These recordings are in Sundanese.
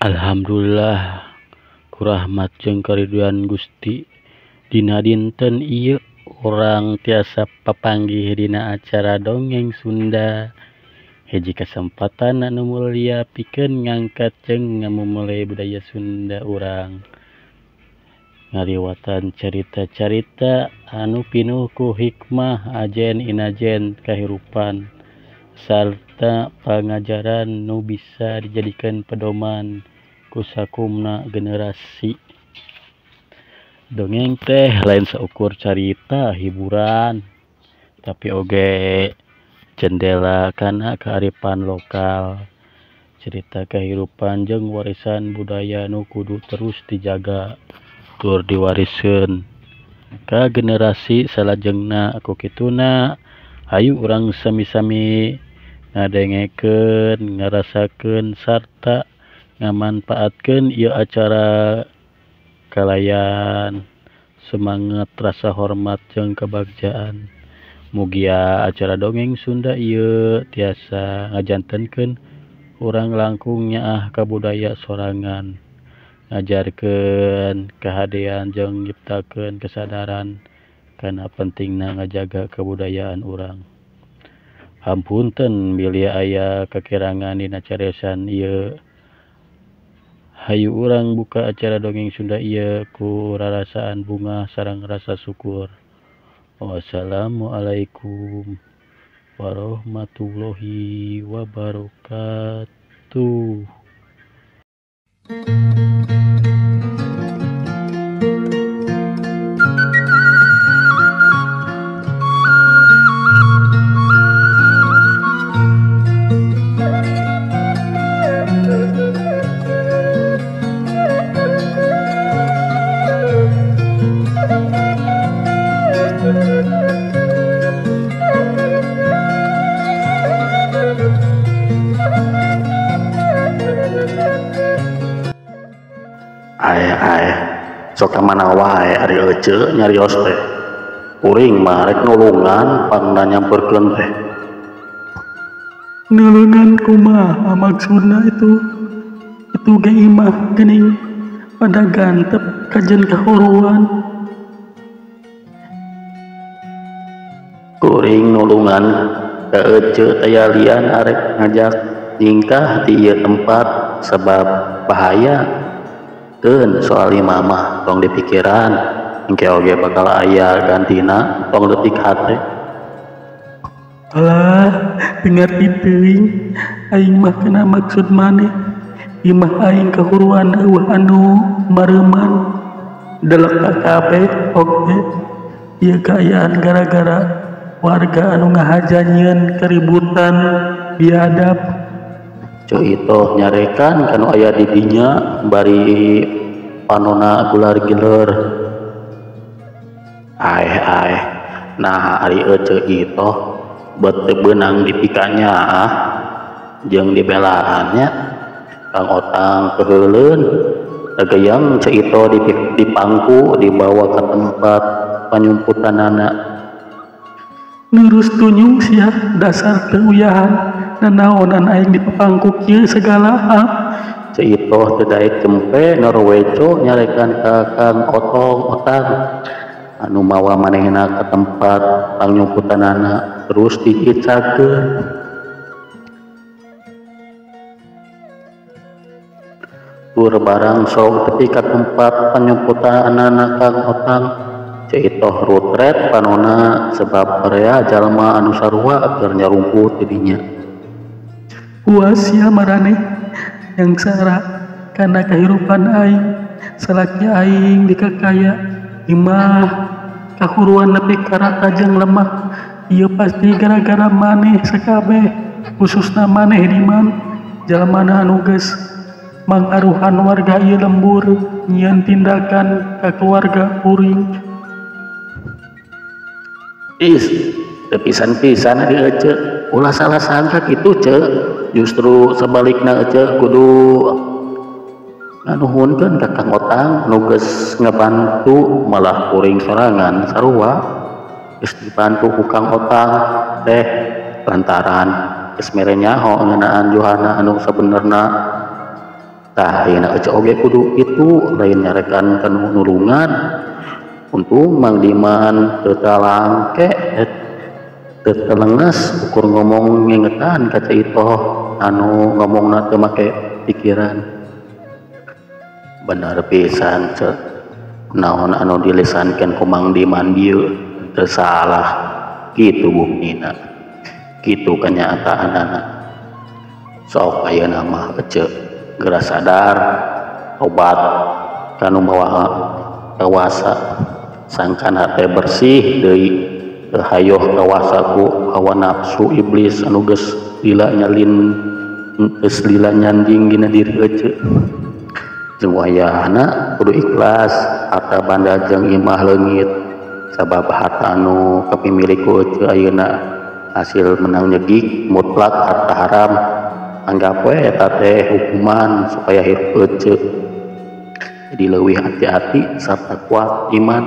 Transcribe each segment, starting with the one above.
Alhamdulillah ku rahmat jeung kariduan Gusti dina dinten ieu urang tiasa papanggih dina acara dongeng Sunda. Hiji kasempatan anu mulia pikeun ngangkat jeung ngamumule budaya Sunda urang. Ngaliwatan carita-carita anu pinuh ku hikmah ajen inajen kahirupan sarta pangajaran nu bisa dijadikeun pedoman ku sakumna generasi. Dongeng teh lain saukur carita hiburan, tapi oge jendela kana kearifan lokal, cerita kehidupan jeung warisan budaya nu kudu terus dijaga tur diwariskeun ka generasi salajengna. Ku kituna hayu urang sami-sami ngadengekeun, ngarasakeun sarta ngamanfaatkeun ieu acara kalayan semangat rasa hormat jeung kebagjaan. Mugia acara dongeng Sunda ieu tiasa ngajantenkeun urang langkung nyaah ka budaya sorangan, ngajarkeun kahadean jeung nyiptakeun kesadaran kana pentingna ngajaga kebudayaan urang. Hapunten bilih aya kakirangan dina cariosan ieu. Hayu urang buka acara dongeng Sunda ieu ku rarasaan bungah sareng rasa syukur. Wassalamualaikum warahmatullahi wabarakatuh. Ae sok ka mana wae ari ece nyarios teh. Kuring mah rek nulungan pangna nyamperkeun teh. Nulungan kumaha maksudna itu? Itu ge imah geuning pada gantep kajen kahuruan. Kuring nulungan ka ece taya lian arek ngajak nyingkah di ieu tempat sebab bahaya. Keun soal imamah tong dipikiran engke oge bakal aya gantina tong leutik hate. Alah dengar teuing aing mah kana maksud maneh. Imah aing kahuruan eueuh anu mareuman delek kabeh oge ieu kaayaan gara-gara warga anu ngahaja nyieun keributan biadab. Ceu Itoh nyarekan kanu aya di dinya bari panona gular giler. Aeh aeh nah ari Ceu Itoh bet teu beunang dipikanya ah jeung dibelaannya Kang Otang keheuleun tegeyang Ceu Itoh dipangku dibawa ke tempat panyumputanana. Nurus tunyung sia dasar teu uyahan nanaonan aing dipapangku kieu segala ah. Ceu Itoh teu daek cempe ngarweco nyarekan ka Kang Otong Otang anu mawa manehna ka tempat panyumputanana terus dikicakeun. Tur barang sok tepi ka tempat panyumputanana Kang Otang, Ceu Itoh rutret panona sebab rea jalma anu sarua keur nyarumput di dinya. Puas sia maraneh yang sara kana kahirupan aing salaki aing dikakaya imah kahuruan nepi ka jeung lemah. Ieu pasti gara-gara maneh sakabeh khususna maneh Diman jalmana anu geus mangaruhan warga ieu lembur nyieun tindakan ka keluarga kuring. Is teu pisan-pisan ari ece ulah salah sangka kitu ce. Justru sebalikna ece kudu nganuhunkeun ka Kang Otang nu geus ngabantu malah kuring sorangan sarua geus dibantu ku Kang Otang teh lantaran geus mere nyaho ngeunaan Johana anu sabenerna. Tah ayeuna Ece oge kudu kitu lain nyarekan kanu nulungan. Untung Mang Diman teu talangke teu telenges ukur ngomong ngingetan ka Ceu Itoh anu ngomongna teu make pikiran. Bener pisan Ceu, naon anu dilisankeun ku Mang Diman bieu teu salah. Kitu buktina, kitu kenyataanana. Sok ayeuna mah Ece geura sadar tobat kanu mawa kawasa sangkana teh bersih deui teu hayoh kawasa ku hawa nafsu iblis anu geus lila nyalin geus lila nyanding dina diri Ece. Jeung wayahna kudu ikhlas harta banda jeung imah leungit sabab harta anu kapimilik ku Ece ayeuna hasil menang nyegik mutlak harta haram. Anggap we eta teh hukuman supaya hirup Ece jadi leuwih hati-hati sarta kuat iman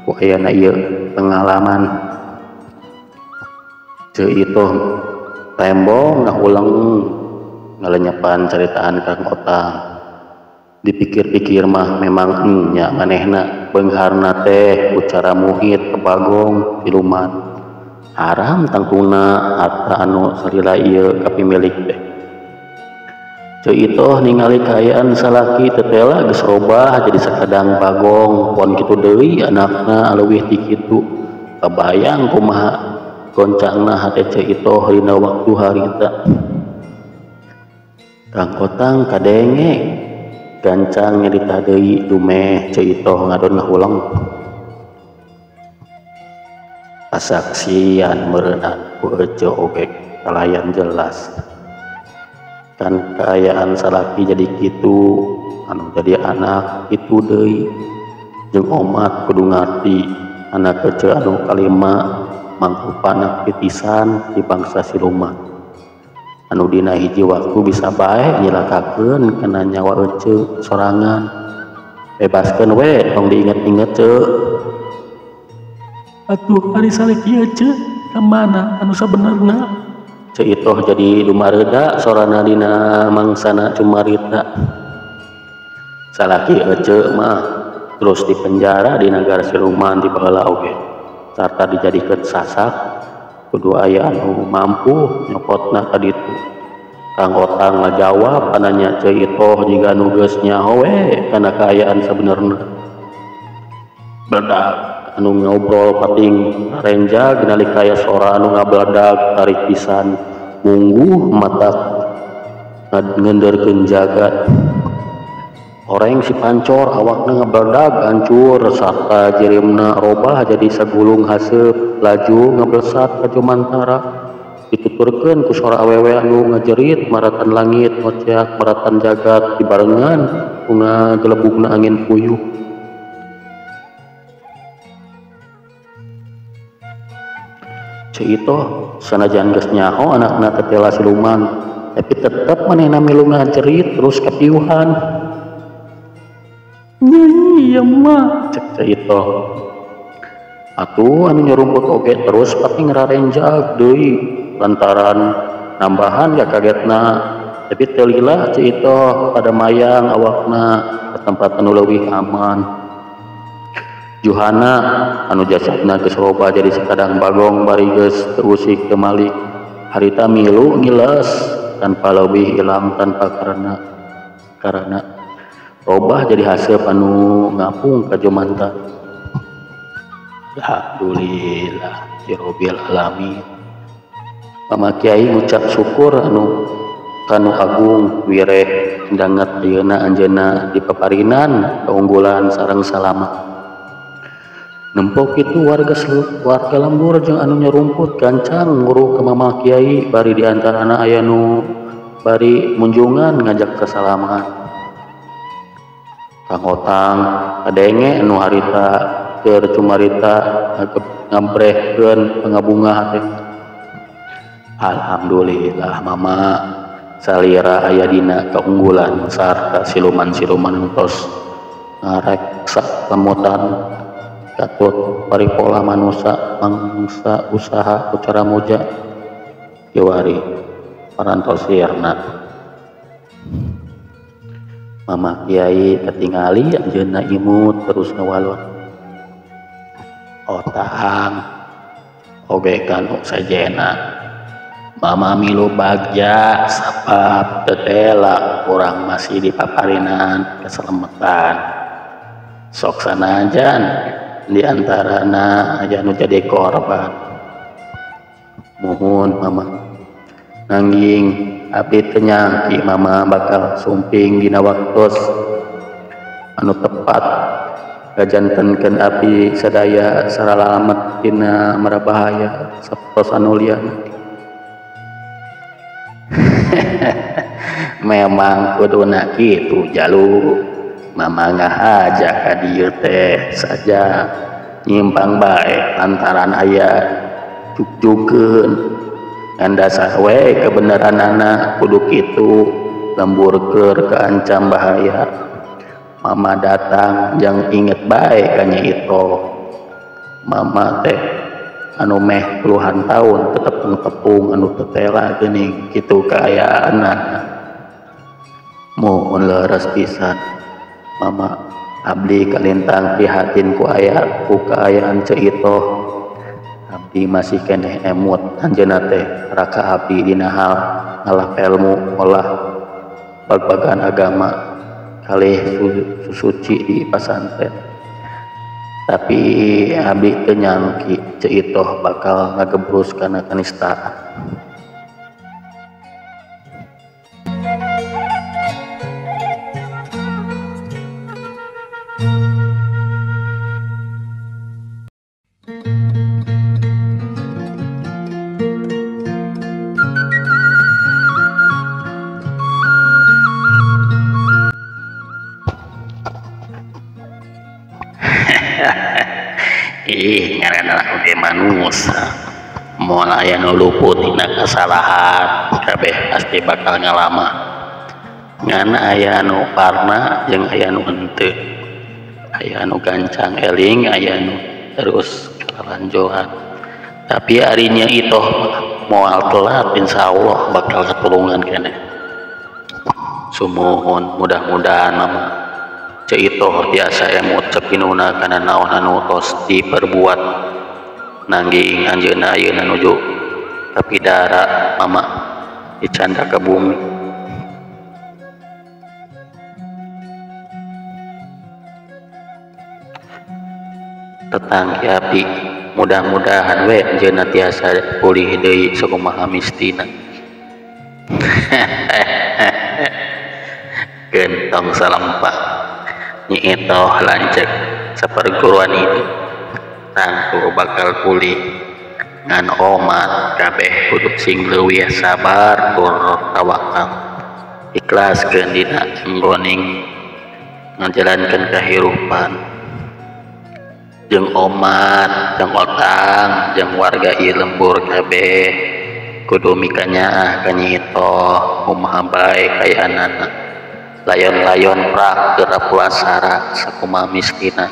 ku ayana ieu pengalaman. Ceu Itoh tembong ngahulang ngalenyepan caritaan Kang Otang. Dipikir-pikir mah memang nya manehna beungharna teh ucara muhit kebagong siluman haram tangtuna harta anu salila ieu kapimilik teh. Ceu Itoh ningali kaayaan salaki tetela geus robah jadi sakadang bagong pon kitu deui anakna leuwih ti kitu. Kabayang kumaha goncangna hate Ceu Itoh dina waktu harita. Kang Otang kadenge gancang nyarita deui dumeh Ceu Itoh ngadon ngahuleng. Kasaksian meureunna ku Ece oge kalayan jelas. Kan kaayaan salaki jadi kitu anu jadi anak kitu deui jeung omat kudu ngarti anak Ece anu kalima mangkupana titisan di bangsa siluman anu dina hiji waktu bisa bae nyilakakeun kana nyawa Ece sorangan. Bebaskeun we tong diinget-inget Ceu. Atuh ari salaki Ece ka mana anu sabenerna? Ceu Itoh jadi dumareda sorana dina mangsana cumarita. Salaki Ece mah terus dipenjara di nagara siluman di baheula oge sarta dijadikeun sasak kudu aya anu mampu nyokotna ka ditu. Kang Otang ngajawab ananya Ceu Itoh jiga nu geus nyaho we kana kaayaan sabenerna. Beledak anu ngobrol pating renjag nalika aya sora anu ngabeledag tarik pisan mungguh mata ngenderkeun jagat. Oreng si pancor awakna ngabeledag hancur sarta jirimna robah jadi sagulung haseup laju ngablesat ka jumantara. Dituturkeun ku sora awewe anu ngajerit maratan langit ngoceak maratan jagat dibarengan ku ngagelebugna angin puyuh. Ceu Itoh sanajan geus nyaho anakna tetela siluman tapi tetep manehna milu ngajerit terus kapiuhan. Iya mah cek Ceu Itoh. Atuh anu nyarumput oge terus pati ngararenjag deui lantaran nambahan ya kagetna tapi teu lila Ceu Itoh pada mayang awakna ke tempat anu leuwih aman. Juhana anu jasadna geus robah jadi sakadang bagong bari geus teu usik teu malik harita milu ngiles tanpa leuwih ilang tanpa karena robah jadi haseup anu ngapung ka jumanta. Alhamdulillah ya rabbil alamin. Mama Kiai ngucap syukur anu kanu agung wireh danget ayeuna anjeunna dipaparinan keunggulan sareng salamat. Nempo kitu warga lembur jeung anu nyarumput gancang nguru ka Mama Kiai bari di antarana aya nu bari munjungan ngajak kesalaman. Kang Otang kadenge anu harita keur cumarita ngabrehkeun pangabungah teh. Alhamdulillah Mama salira aya dina keunggulan sarta siluman-siluman tos ngareksa lemutan katut paripola manusa mangsa usaha ucara muja kiwari parantosirna. Mama Kiai katingali anjeunna imut terus ngawalon. Otang oge kanu sajena. Mama milu bagja sabab tetela urang masih di paparinan keselamatan. Sok sanajan di antarana aya nu jadi korban. Muhun mama nanging abdi teu nyangki mama bakal sumping dina waktos anu tepat gajantenkeun abdi sadaya saralamet dina marabahaya sapertos anu lian. Memang kuduna kitu jalu. Mama ngahaja ka dieu teh saja nyimpang bae lantaran aya jugjugeun ngan dasar we kebenaranana kudu kitu lembur keur kaancam bahaya. Mama datang jang inget bae ka Nyi Itoh. Mama teh anu meh puluhan tahun tetepung-tepung anu tetela geuning kitu kaayaanna. Muhun leres pisan mama abdi kalintang prihatin ku aya ku kaayaan Ceu Itoh. Abdi masih keneh emut anjeunna teh raka abdi dina hal ngalah ilmu olah bag-bagan agama kalih susuci di pasantren. Tapi abdi teu nyangki Ceu Itoh bakal ngagebrus kana kanistaan. Ih, ngaranna oge manusia. Moal aya nu luput tina kasalahan, kabeh pasti bakal ngalama. Ngan aya nu parna jeung aya nu henteu. Aya nu gancang eling, aya nu terus kalalanjoan. Tapi ari Nyi Itoh moal telat, insyaallah bakal katulungan keneh. Sumuhun mudah-mudahan mama Ceu Itoh tiasa emut sepinuna kana naon anu tos diperbuat. Nanging anjeunna ayeuna nuju kapidara mama dicanda ka bumi. Tetanggi abdi mudah-mudahan we anjeunna tiasa pulih deui sakumaha mistina. Gentong salampak Nyi Itoh lanceuk saperguruan ini tangtu bakal pulih. Ngan omat kabeh kudu sing leuwih sabar tur tawakal, ikhlaskeun dina enggoning ngajalankeun kahirupan. Jeung omat, jeung otang, jeung warga ieu lembur kabeh kudu mikanyaah ka Nyi Itoh kumaha bae kayaanana. Layon-layon prak keur pulasara sakumaha miskina,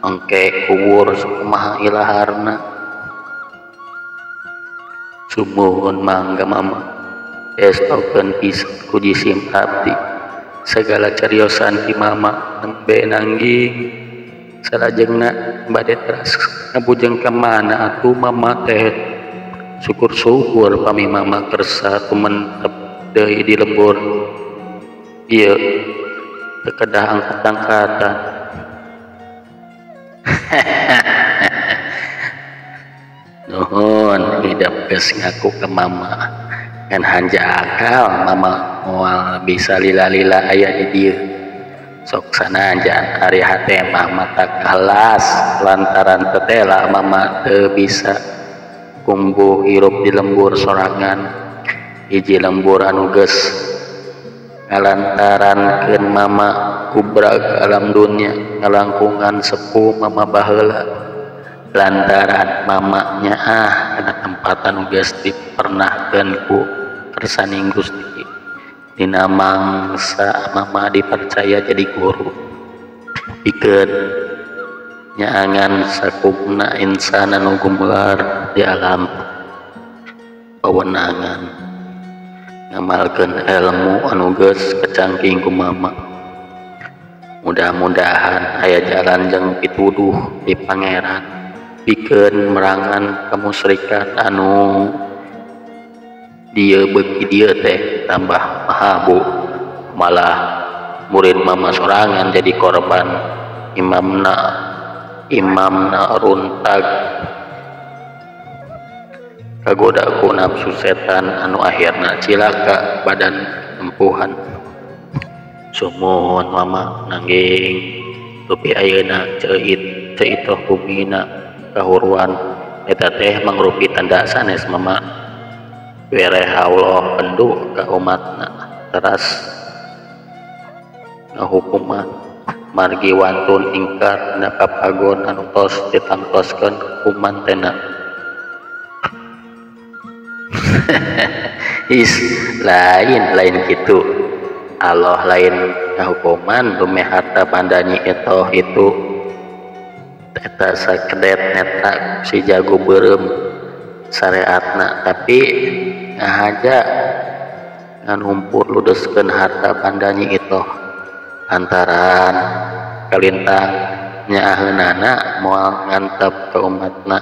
engke kubur sakumaha ilaharna. Sumuhun mangga mama estokeun pisan ku jisim abdi segala cariosan ti mama nembe nangging. Salajengna bade teras ngabujeng ka mana atuh mama teh. Syukur-syukur pami mama kersa tumentep deui di lembur ieu teu kedah angkat-angkatan. Nuhun hidep geus ngaku ke mama ngan hanja akal mama moal bisa lila-lila aya di dieu. Sok sanajan ari hate mah mata kalas lantaran tetela mama teu bisa kumbuh hirup di lembur sorangan. Hiji lembur anu geus ngalantarankeun mama kubrag alam dunya ngalangkungan sepuh mama baheula. Lantaran mama nyaah kana tempat anu geus dipernahkeun ku kersaning Gusti. Dina mangsa mama dipercaya jadi guru pikeun nyaangan sakupna insan anu gumular di alam pawenangan, ngamalkeun ilmu anu geus kecangking ku mama. Mudah-mudahan aya jalan jeung pituduh di pangeran pikeun merangan kamusrikan anu dieu beuki dieu teh tambah mahabu, malah murid mama sorangan jadi korban. Imamna runtag kagoda ku nafsu setan anu akhirna cilaka badan tempuhan. Sumuhun mama, nanging dupi ayeuna ceuit ceitoh bumina kahuruan eta teh mangrupi tanda sanes mama. Wereh Allah pendu ka umatna teras ngahukuman margi wantun ingkar dina papagon anu tos ditangtoskeun hukuman tena. Is lain kitu. Allah lain ngahukuman dumeh harta banda Nyi Etoh itu eta sakedet neta si jago beureum syariatna, tapi ngahaja nganumpur ludeskeun harta banda Nyi Etoh lantaran kalintang nyaaheunana moal ngantep ka umatna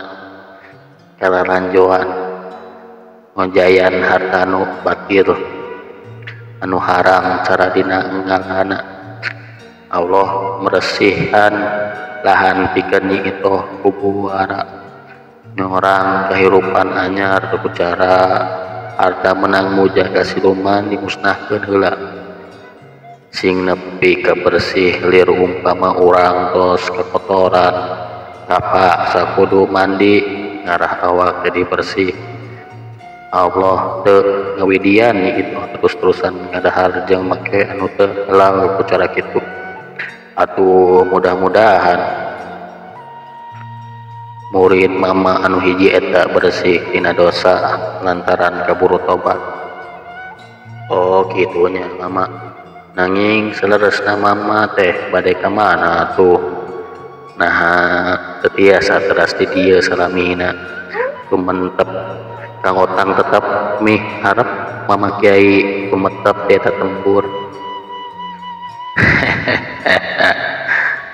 kalaranjoan ngojayan harta nu batil anu haram cara dina enggalana. Allah meresihan lahan pikeun Nyi Etoh kubuara nyorang kehirupan anyar ku cara harta menang muja ka siluman dimusnahkeun heula sing nepi ka bersih lir umpama urang tos kekotoran kapaksa kudu mandi ngarah awak jadi bersih. Allah teu ngawidian Nyi Etoh terus-terusan ngadahar jeung make anu teu halal ku cara kitu. Atuh mudah-mudahan murid mama anu hiji eta bersih tina dosa lantaran kaburu tobat. Oh kitunya mama. Nanging seleresna mama teh bade ka mana tuh? Naha teu tiasa teras di dieu salamina. Tumentep Kang Otang tetap mih harap mama kiai tumetep di eta tempur.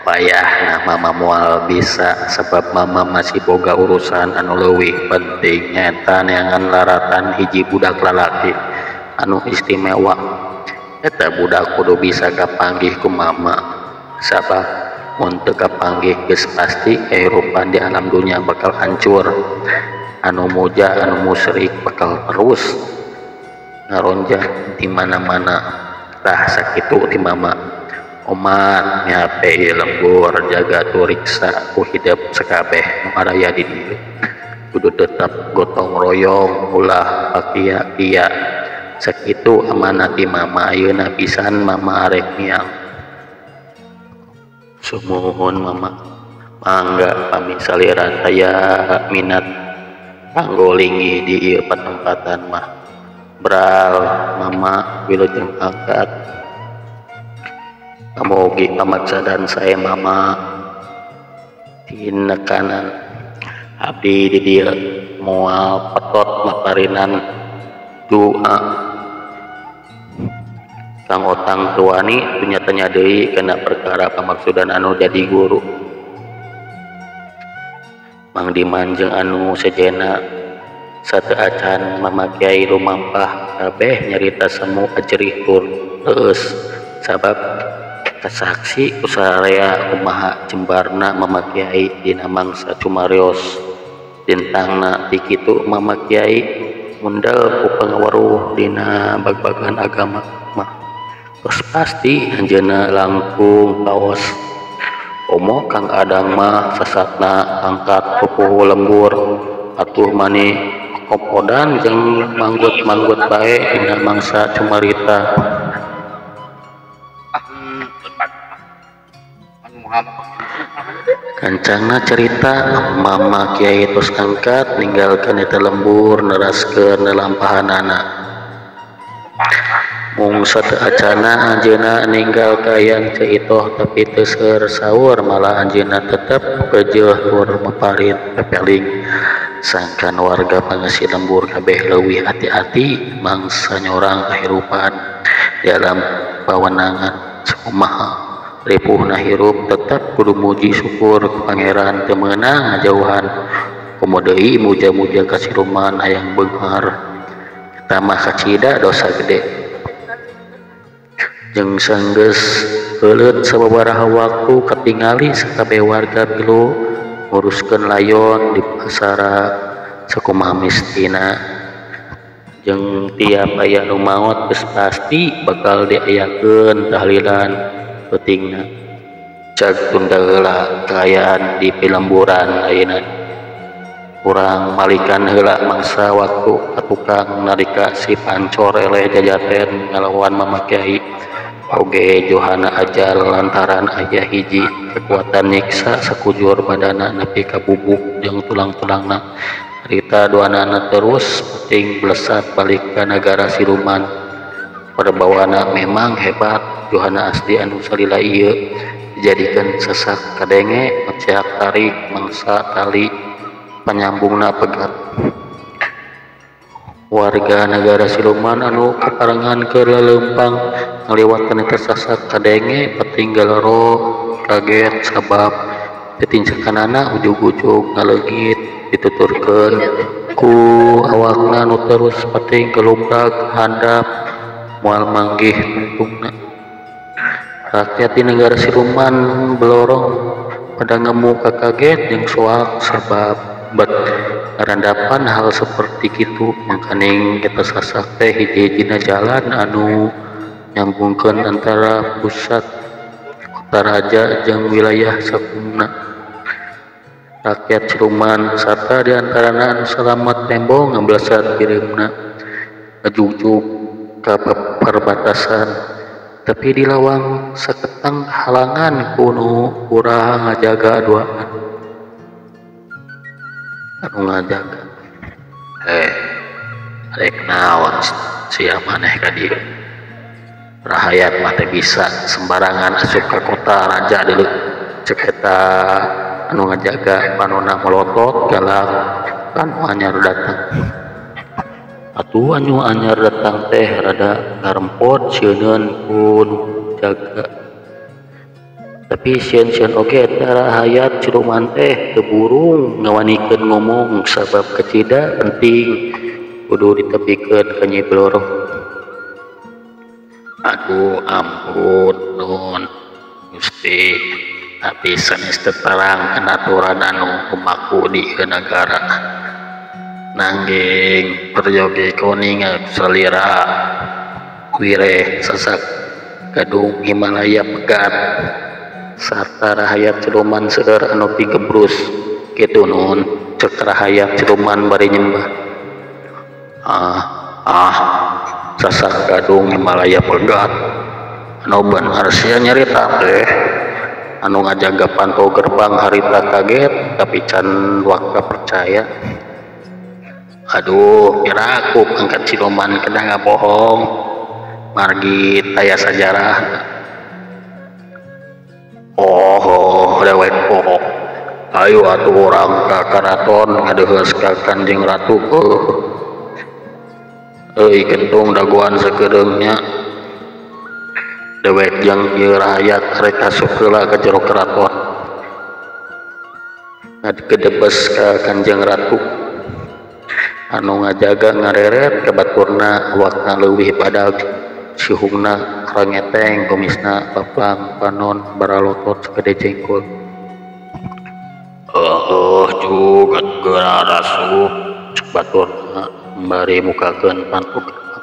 Wayahna mama moal bisa sebab mama masih boga urusan anu leuwih penting nyaeta neangan laratan hiji budak lalaki anu istimewa. Eta budak kudu bisa kapanggih ku mama sabab mun teu kapanggih geus pasti kehirupan di alam dunia bakal hancur. Anu muja anu musyrik bakal terus ngaronjah di mana-mana. Tah sakitu ti mama. Omat mihape lembur jaga turiksa ku hidep sakabeh nu araya di dieu. Kudu tetap gotong royong ulah pakia-kia. Sakitu amanah ti mama ayeuna pisan mama arek miang. Sumuhun mama, mangga pami saliran aya minat kanggo linggih di ieu patempatan mah. Bral mama wilujeng angkat. Pamogi pamaksadan sae mama tinekanan abdi di dieu moal petot maparinan doa. Kang Otang tuani tanya-tanya deui kana perkara pamaksudan anu jadi guru. Mang Diman jeung anu sejena sateu acan mama kiai lumampah kabeh nyarita semu ajerih tur leueus sabab kasaksi ku sararea kumaha jembarna mama kiai dina mangsa cumarios. Dintangna ti kitu mama kiai mundel ku pangaweruh dina bag-bagan agama mah. Terus pasti anjeunna langkung kaos. Omo Kang Adang mah sasatna angkat pupuhu lembur atuh mani kopodan jeung manggut-manggut bae dina mangsa cumarita. Kancangna cerita mama kiai tos angkat ninggalkeun eta lembur neraskeun lelampahanana. Mung sateu acana anjeunna ninggal kayang Ceu Itoh tapi teu seur saur malah anjeunna tetep kejeuh tur maparit pepeling. Sangkan warga pangeusi lembur kabeh leuwih hati-hati mangsa nyorang kahirupan di alam pawenangan sakumaha Ripuhna hirup tetep kudu muji syukur ka Pangeran teu meunang ngajauhan. Komo deui muja-muja ka siluman hayang beunghar. Eta mah kacida dosa gede. Jeung sanggeus heuleut sababaraha waktu katingali sakabeh warga milu nguruskeun layon di pasara sakumaha mistina. Jeung tiap aya nu maot geus pasti bakal diayakeun tahlilan peutingna. Cag tunda heula kaayaan di pilemburan ayeuna. Urang malikan heula mangsa waktu ka tukang nalika si Pancor eleh jajaten ngalawan Mama Kyai. Oge Johana ajal lantaran aya hiji kekuatan nyiksa sakujur badana nepi ka bubuk jeung tulang-tulangna. Harita duanana terus penting blesat balik ka nagara siluman. Perbawana memang hebat. Johana asli anu salila ieu dijadikeun sesak kadenge ngeceak tarik mangsa tali panyambungna pegat. Warga nagara siluman anu kaparengan keur leumpang ngaliwatan eta sasak kadenge penting galoro kaget sabab titincakanana ujug-ujug ngaleungit dituturkeun ku awakna nu terus penting gelumbrag handap moal manggih tungtungna. Rakyat di negara siluman belorong pada ngemu kaget jeung soak sabab bet ngarandapan hal seperti kitu. Mangkaning eta sasak teh hiji-hijina jalan anu nyambungkeun antara pusat kota raja jeung wilayah sakumna. Rakyat siluman sarta di antarana anu salamet tembong ngablesat kirimna ngajugjug ka perbatasan. Tapi di lawang saketang halangan kuno kurang ngajaga duaan anu ngajaga. Rek naon sia maneh ka dieu? Rahayat mah teh bisa sembarangan asup ka kota raja deuleu. Cek eta anu ngajaga panona melotot galak anu anyar datang. Atuh anu anyar datang teh rada ngarempot sieuneun ku nu jaga. Tapi sieun-sieun oge eta rahayat siluman teh teu burung ngawanikeun ngomong sabab kacida penting kudu ditepikeun ka Nyi Blorong. Aduh ampun nun Gusti, tapi sanes teu terang aturan anu kumaku di ieu nagara. Nanging peryogi kuning salira wireh sasak gadung Himalaya pegat sarta rahayat siluman seueur anu pigebrus kitu nun. Cek rahayat siluman bari nyembah. Sasak gadung Himalaya pegat anu bener sia nyarita teh. Anu ngajaga panto gerbang harita kaget tapi can waka percaya. Aduh, piraku pangkat siluman kena ngabohong margi taya sajarah. Oh, dewek bohong. Ayo atuh urang ka karaton ngadeuheus ka Kanjeng Ratu. Euy kentung dagoan sakedeungnya. Dewek jeung ieu rahayat rek asup heula ka jero keraton. Ngakedebes ka Kanjeng Ratu. Anu ngajaga ngareret ka baturna awakna leuwih badag sihungna karangeteng kumisna paplang panon baralotot sagede jengkol. Juga geura rasup cek baturna bari mukakeun panto gerbang.